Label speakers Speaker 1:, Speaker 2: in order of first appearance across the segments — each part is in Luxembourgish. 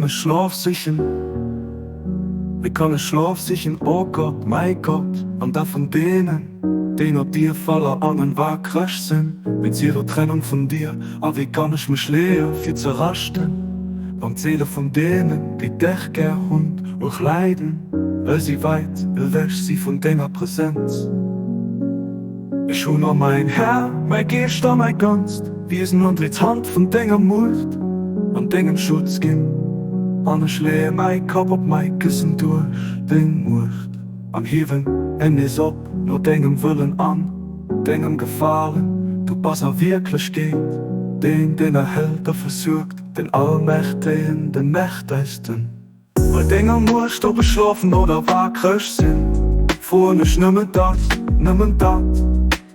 Speaker 1: kann ech Schlof sichen? Wéi kann ech Schlof sichen, o Gott, mäi Gott, am Dag vun deenen, déi no dir voller Angen waakreg sinn, wéinst hirer Trennung vun dir? A wéi kann ech mech leeë fir ze raschten, wann d'Seele vun deenen, déi dech gär hunn, uerg leiden, well si wäit ewech si vun denger Presenz? Ech hunn, o mäin Här, mäi Geescht a mäi ganzt Wiesen an d'Hand vun denger Muecht an dengem Schutz ginn, an ech leeë mäi Kapp op mäi Këssen duerch deng Muecht an hiewen en nees op no dengem Wëllen an dengem Gefalen. Du bass a Wierklechkeet deen, deen erhält a versuergt, den Allmächtegen, den Mächtegsten. Bei denger Muecht, ob ech schlofen oder waakreg sinn, froen ech nëmmen dat, nëmmen dat,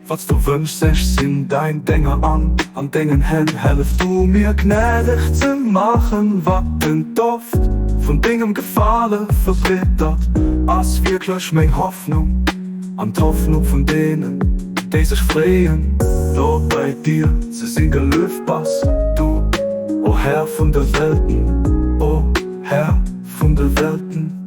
Speaker 1: wat s du wënschs. Ech sinn däin Dénger an an dengen Hänn. Hellef du mir, gnädeg ze maachen, wat den Doft vun dengem Gefale verbreet. Dat ass wierklech meng Hoffnung an d'Hoffnung vun deenen, déi sech freeën, no bei dir ze sinn. Gelueft bass du, o Här vun de Welten, o Här vun de Welten.